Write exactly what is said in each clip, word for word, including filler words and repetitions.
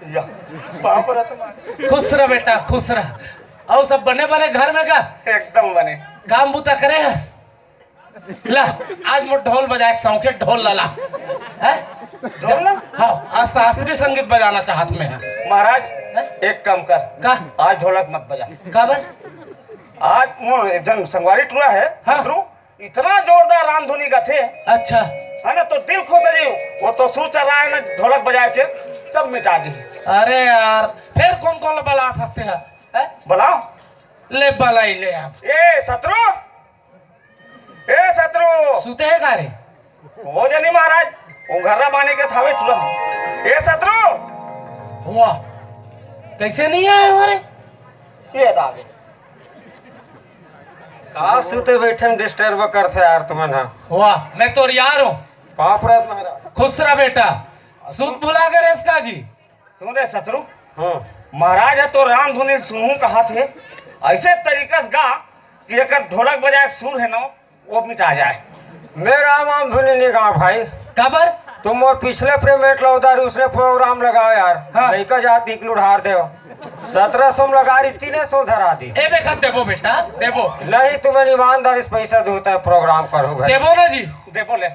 या, पाँव परत हँव। खुश रह बेटा, खुश रह। अउ सब बने बने घर में का? एकदम बने। काम बूता करे हस? ला, आज मोर ढोल बजाए के शौक हे, ढोल ला ला। हैं? ढोल ला? हाँ, आज शास्त्रीय संगीत बजाना चाहत मैं ह। महाराज, हैं? एक काम कर। का? आज ढोलक मत बजा। काबर? आज मोर एक झन संगवारी टूरा हे, हाँ। शत्रु, इतना जोरदार रामधुनी गाथे। अच्छा। है ना, तो दिल खुश हो जाई। वो तो सुर चढ़ाए ना, ढोलक बजाए से सब मिटा जी। अरे यार, फेर कोन कोन ला बलात हस ते ह? हैं? बलाओ। ले बलाई ले आप। ए शत्रु, ए शत्रु। सुते हे का रे? वो जनी महाराज, वो घर्रा बाने के थावे तुरंत। ए शत्रु। वाह, कैसे नहीं आए हमारे? ये दावे। का सुते बैठे में disturb करथे यार तुमन ह? वाह, मैं तोर यार हँव। पाँव परत महाराज। खुश रह बेटा। सुत भुला गे रेहेस का जी? सुन रे शत्रु। हाँ। महाराज ह तो रामधुनी सुनहूँ कहत हे, ऐसे तरीका से गा कि एकर ढोलक बजाए के सुर हे ना, वो मिटा जाए। मैं राम रामधुनी नहीं गाँव भाई। काबर? तुम मोर पिछले प्रेमेट लौदारी उसने program लगाओ यार। हाँ। लइका जात एक लुढ़ार देव। सतरह सौ में लगा रही, तीने सौ धरा दी। ए बेखत देबो बेटा, देबो। नहीं, तुम्हें ईमानदारी से पैसा दो, तब program करो भाई। देबो ना जी। देबो ले।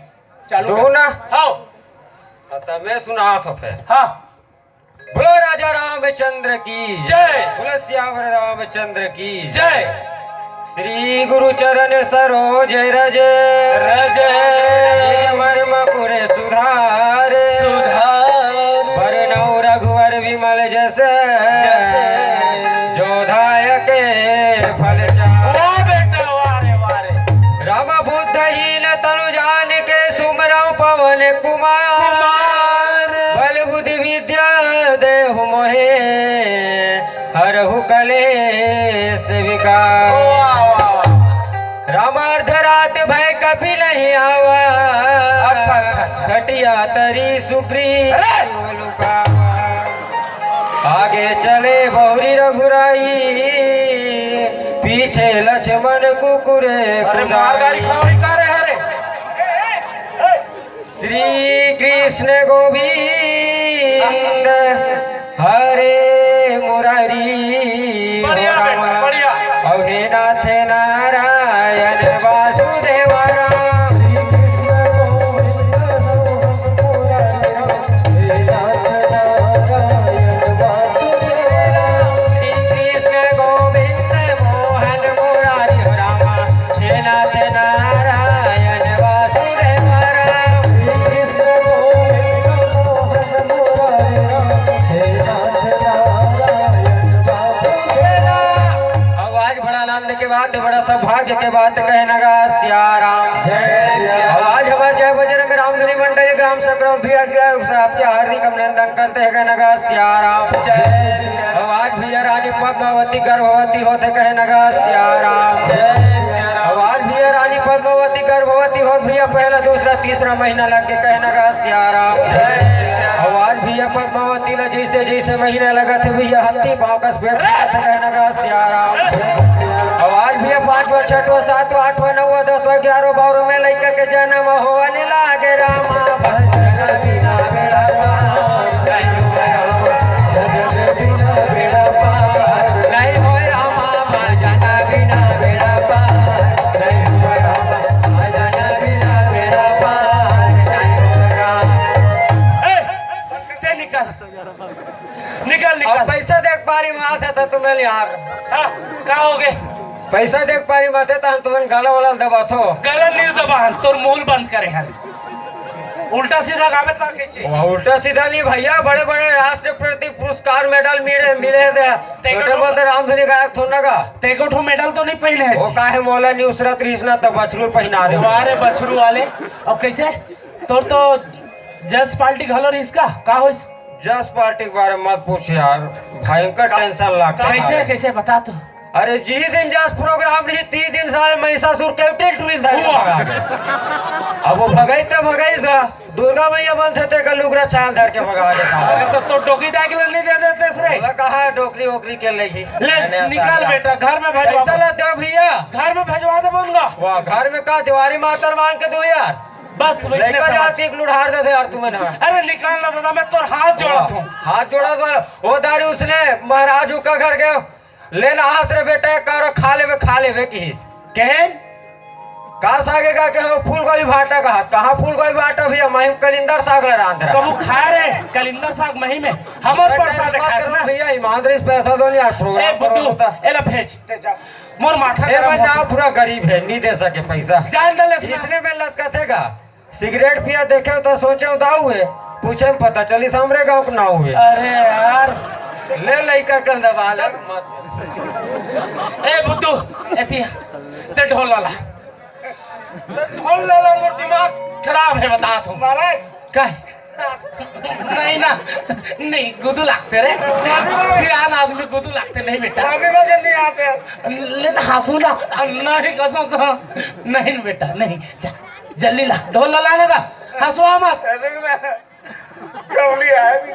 चालू दो कर। ना। हाँ। तो मैं सुनात हँव फेर। हाँ। बोलो राजा रामचंद्र की जय। बोलो सियावर रामचंद्र की जय। श्री गुरु चरण सरोज रज रज। हे मर्म कुर सुधार। सुधार। बरनउँ रघुवर विमल जस जस। जो धायक फल चार। वाह बेटा, वाह रे, वाह रे। राम बुद्ध हीन तनु जान के सुमरउँ पवन कुमार। कुमार। बल बुद्धि विद्या देहु मोहे, हरहु कलेस विकार। वाह, वाह, वाह। राम अर्ध रात भय कपि नहीं आवा। अच्छा, अच्छा, अच्छा। खटिया तरी सुग्रीव अरे! लुकावा। आगे चले बहुरी रघुराई, पीछे लक्ष्मण कुकुर अरे, कुदाई। मार गारी खावई का रे, हरे? श्री कृष्ण गोविंद हरे मुरारी। बढ़िया हो राम। बेटा, बढ़िया। अउ हे नाथ नारायण वासुदेव राम। श्री कृष्ण गोविंद हरे मुरारी राम। हे नाथ नारायण वासुदेव राम। श्री कृष्ण गोविंद मोहन मुरारी हो रामा। हे नाथ नारायण वासुदेव राम। श्री कृष्ण गोविंद मोहन मुरारी राम। हे नाथ नारायण वासुदेव राम। अउ आज बड़ा आनंद के बात, बड़ा सौभाग्य के बात कहे नगा सिया राम। जय सिया राम। अउ आज हमार जय बजरंग रामधुनी मंडली ग्राम सकरौत भी आपके हार्दिक अभिनंदन करते हैं, कहे नगा सिया राम। जय सिया राम। अउ आज भैया रानी पद्मावती गर्भवती होत हे, कहे नगा सिया राम। जय सिया राम। अउ आज भैया रानी पद्मावती गर्भवती होत भैया पहला, दूसरा, तीसरा महीना लग के, कहे नगा सिया राम। जय सिया राम। अउ आज भैया पद्मावती ला जैसे जैसे महीना लगत हे भैया हत्ती पाँव कस पेट फटत हे, कहे नगा सिया राम। अउ आज भैया पाँचवा, छठवा, सातवा, आठवा, नौवा, दसवा, ग्यारहवा, बारहवा में लइका के जन्म होने लागे रामा। भजन बिना बेड़ा पार नहीं होय रामा, भजन बिना बेड़ा पार नहीं होय रामा, भजन बिना बेड़ा पार नहीं होय रामा, भजन बिना बेड़ा पार नहीं होय रामा। ए, ते निकल, निकल, निकल। अब पैसा देख पारी मार से तो तुम्हें यार। हाँ, का हो गे? पैसा देख पारी मार से तो हम तुम्हें गला वाला दबाथो। गला नहीं दबा हन, तोर मुंह बंद करे हन। उल्टा सीधा गावे ता कैसे? वाह, उल्टा सीधा नहीं भैया, बड़े बड़े राष्ट्रपति पुरस्कार मेडल मिले, मिले थे। तेको छोटे ठो बोलते रामधुनी गायक थोड़ा ना गा। तेको ठो मेडल तो नहीं पहने है वो जी। काहे मोला नहीं उसरत रहीस ना तो बछरू पहना दे। वाह रे बछरू वाले। और कैसे? तोर तो जस पार्टी घलो रहीस का? का होइस? जस पार्टी के बारे में मत पूछ यार, भयंकर का-, टेंशन लगता कैसे, है। कैसे बता तो। अरे जी दिन जस प्रोग्राम रही, ती दिन साले महिषासुर के टिल टुल धर के हुआ। भगा दे। अब वो भगाई तो भगाई सा, दुर्गा मैया बनते ते का लुगरा छाल धर के भगा देता। अरे तो, तो डोकी दाई के नहीं दे देते रे। बोला कहा डोकरी ओकरी के लेगी। ले, मैंने निकाल ऐसा बेटा, घर में भेजवा। पैसा ला दो भैया। घर में भेजवा दे बोलूंगा। वाह, घर में का दीवारी मातर मांग के दो यार। बस वही लइका जात एक लुढ़ार देथे यार तुमन ह। अरे निकाल ना दादा, मैं तोर हाथ जोड़त हूँ। हाथ जोड़त हूँ। ओ दारी उसने महाराज उका घर के ले ना हाथ रे बेटा, एक कौरा खा लेबे, खा लेबे किहिस। केहेन? का सागे का के हो फूलगोभी भाटा का हाथ? कहाँ फूलगोभी भाटा भैया? महिम कलिंदर साग ले रांध रहा। कबू खाए रे कलिंदर साग मही में? हमर अरे परसाद है खास ना। भैया ईमानदारी से पैसा दो यार, ए प्रोग्राम करो बुद्धू, होता। ए ला भेज। मोर माथा ए गरम भाई होता। ना पूरा गरीब है, नहीं दे सके पैसा। जान डाले इसने। इसने में लटका थे का? सिगरेट पिया देखे तो सोचे दाऊ है, पूछे में पता चली हमरे गांव के नाऊ है। अरे यार। ले लइका कल दबा ले। ए बुद्धू, एतिया ते ढोल वाला। ढोल वाला मोर दिमाग खराब है, बता तू। महाराज। का है? नहीं ना, नहीं, गुदू लागते रे। सियान आदमी गुदू लागते नहीं बेटा। मामी को जल्दी आते। ले ना, हंसू ना। नहीं, कसम तो। नहीं बेटा, नहीं। जा, जल्दी ला, ढोल ला लाने का। हंसवा मत। अरे मैं गमली आया भी।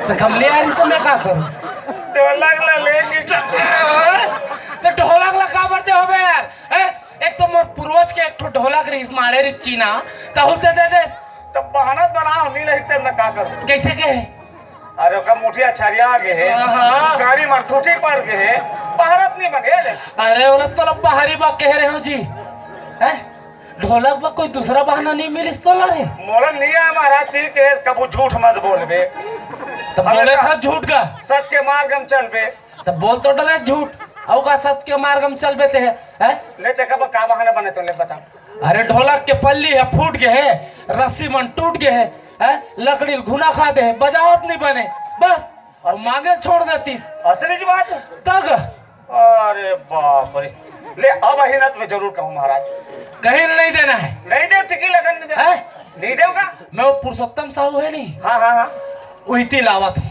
तो गमली आ रही तो मैं का करूं? ढोलक ला लेके चल। तो ढोलक ला का बरते होबे यार? हैं? एक तो मोर पूर्वज के एक ठो ढोलक रहिस, माड़े रहिस चीना, तहु से दे दे। तो बहाना बनाओ, नहीं रही तेरे में का करूं? कैसे के? अरे ओकर मुठिया छरिया गे हे, हाँ, हाँ। गाड़ी मन टूटी पड़ गे हे, बहारत नहीं बने ले। अरे ओला तो ला बाहरी बा कह रहे हो जी, हैं? ढोलक बा कोई दूसरा बहाना नहीं मिलिस तोला रे? मोला नहीं आय महाराज, ती के कबू झूठ मत बोलबे। तो हमेशा बोले था झूठ का? सत के मार्ग में चलबे। तो बोल तो डरे झूठ, अउ का सत के मार्ग में चलबे ते है, हैं? ले ते कब का बहाना बने तो ले बता। अरे ढोलक के पल्ली है फूट गे हे, रस्सी मन टूट गे हे, हैं? लकड़ी घुना खा दे हे, बजावत नहीं बने, बस। अउ मांगे छोड़ देतीस। अतनी की बात है? तग। अरे बाप रे। ले, अब अहिनत में जरूर कहूँ महाराज। कहीं नहीं देना है। नहीं दे, टिकी लगन नहीं दे। हैं? नहीं देगा। मैं वो पुरुषोत्तम साहू है नहीं? हाँ, हाँ, हाँ। उहिती लावत हूँ।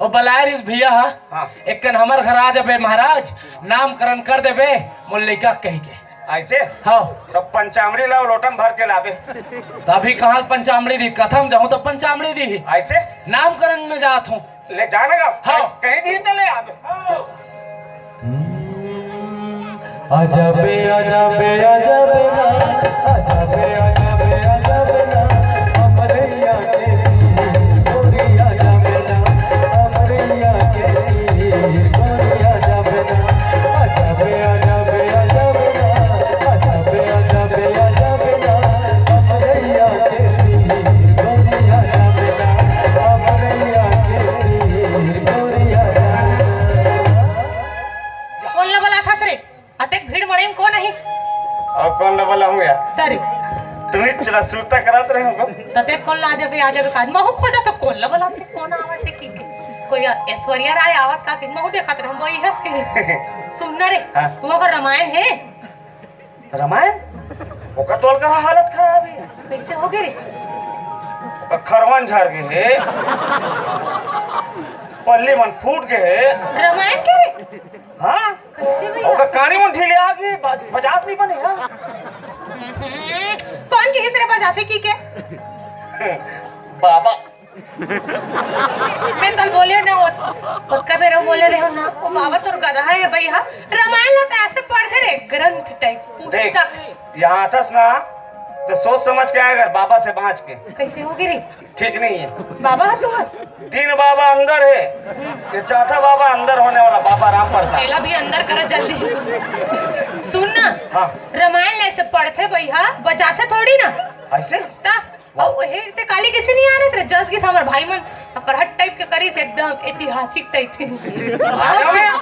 ओ बलाय रिस भैया हा, हाँ। एक कन हमर घर आ जाबे महाराज, नामकरण कर देबे मोर लइका कहि के। ऐसे? हाँ। तो पंचामृत लाओ, लोटम भर के लाबे। तो अभी कहाँ पंचामृत दी? कथम जाऊँ तो पंचामृत दी। ऐसे? नामकरण में जात हूँ। ले जाने का? हाँ। कहीं भी तो ले आबे। आजाबे, आजाबे, आजाबे ना, आजाबे, आजाबे, आजाबे ना, हमरैया के तीर गोरी आजाबे ना, हमरैया के तीर गोरी आजाबे ना, आजाबे, आजाबे, आजाबे ना, आजाबे, आजाबे, आजाबे ना, हमरैया के तीर गोरी आजाबे ना, हमरैया के तीर गोरी आजाबे ना। कोन ला बलाथस रे? अतेक भीड़ मड़ई में कोन आही? अउ कोन ला बलाहूँ यार? तरे। तुम्ही चला सुरता करत रहे हो। ततेक कोन ला आ जाबे, आ जाबे काज। महू खोजा तो कोन ला बलाथे, कोन आवत हे की, की? कोई ऐश्वर्या राय आवत का की? महू देखत रहूँ, वही है। सुन ना रे, हाँ। तुम ओकर रामायण है? रामायण? ओकर तोल का हालत खराब है। कैसे हो गए रे? ओकर खरवन झर गए है। पल्ली मन फूट गए है। रामायण के रे? हाँ। कैसे भैया? ओकर कानी मन ढीले आ गए, ब-, बजात नहीं बने, हाँ। हम्म, कौन किहिस रे बजाथे की के? बाबा। मैं कल बोले ना होत, होत का बेरा बोले रहे हो ना, वो बाबा तोर गधा है भैया, रामायण ला तो ऐसे पढ़ते रे, ग्रंथ टाइप, देख, पुस्तक। यहाँ आथस ना, तो सोच समझ के आए अगर बाबा से बाँच के। कैसे हो गए रे? ठीक नहीं है। बाबा हा तुहार? तीन बाबा अंदर है, ये चौथा बाबा अंदर होने वाला बाबा राम प्रसाद। एला भी अंदर करा जल्दी। सुन ना, हाँ। रामायण ला ऐसे पढ़थे भैया, बजाथे थोड़ी ना। ऐसे? ता, अउ हे ते काली कैसे नहीं आ रहे रे? जस गीत हमर भाई मन करहट टाइप के करिस, एकदम ऐतिहासिक टाइप। आ जाओ।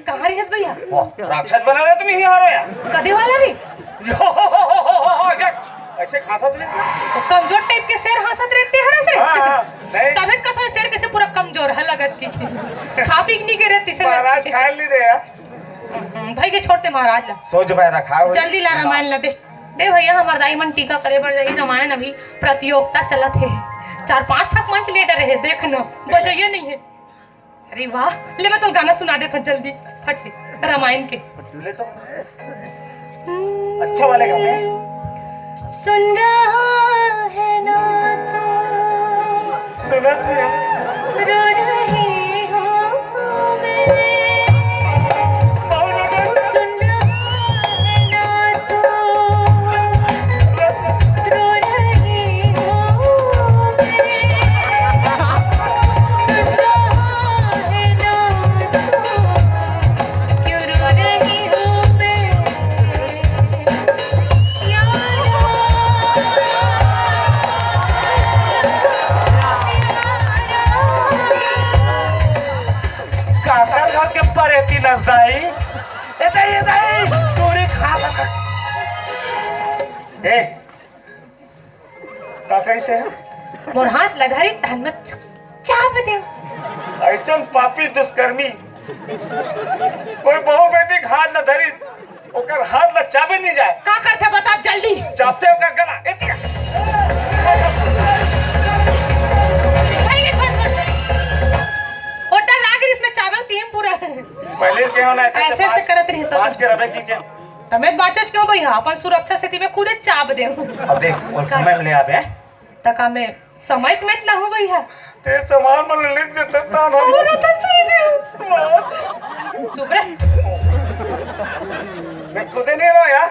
कहाँ रहिस भैया? वाह, राक्षस बना रहे तुम यहीं आ रहे यार। कदे वाला रे? यो, ऐसे खांसत रहिस ना। तो कमजोर टाइप के शेर हंसत रहते हैं से। हाँ, हाँ, नहीं। तबे तो कथो शेर कैसे पूरा कमजोर है लगत की। खा पी के नहीं गिरे तिसे महाराज लगती। खा ली दे यार। हम्म, भाई के छोड़ते महाराज ला। सोच भाई रखा हो। जल्दी ला रामायण ला दे। दे भैया, हमर दाई मन टीका करे बर जाही, रामायण अभी प्रतियोगिता चलत हे। चार पांच ठक मंच ले डरे हे, देख न, बजइया नहीं है। अरे वाह, ले मैं तो गाना सुना देथन जल्दी, फट ले, रामायण के। ले तो। अच्छा वाले गाने। सुन रहा है ना तू? सुनत हे। रो रही हूँ मैं। बहुत सुन रहा है ना तू? रो कि नस दाई, ए दाई, ए दाई, तोरे खा लगा। ए, का कइसे हे? मोर हाथ ला धरी, तहन में च-, चाप दे। अइसन पापी दुष्कर्मी, कोई बहू बेटी के हाथ ला धरी, ओकर हाथ ला चाबे नहीं जाए। का करथे बता जल्दी। चापथे ओकर गला, ए दिया। भाई, ये छोड़, छोड़। ओटा लाग रही इसमें चाबे तीन पूरा। पहले के होना है, ऐसे, ऐसे बाज-, करत रही सब। बाज के रबे की क्या? तमें बाचस क्यों भैया? अपन सुरक्षा सेती में खुदे चाप दे। अब देख, उन समय में ले आबे, हैं? त का मैं समय में ना हो भैया? ते सामान मन ले जते तान हो। और तो सही दे। चुप रे। मैं खुदे नहीं रहा यार।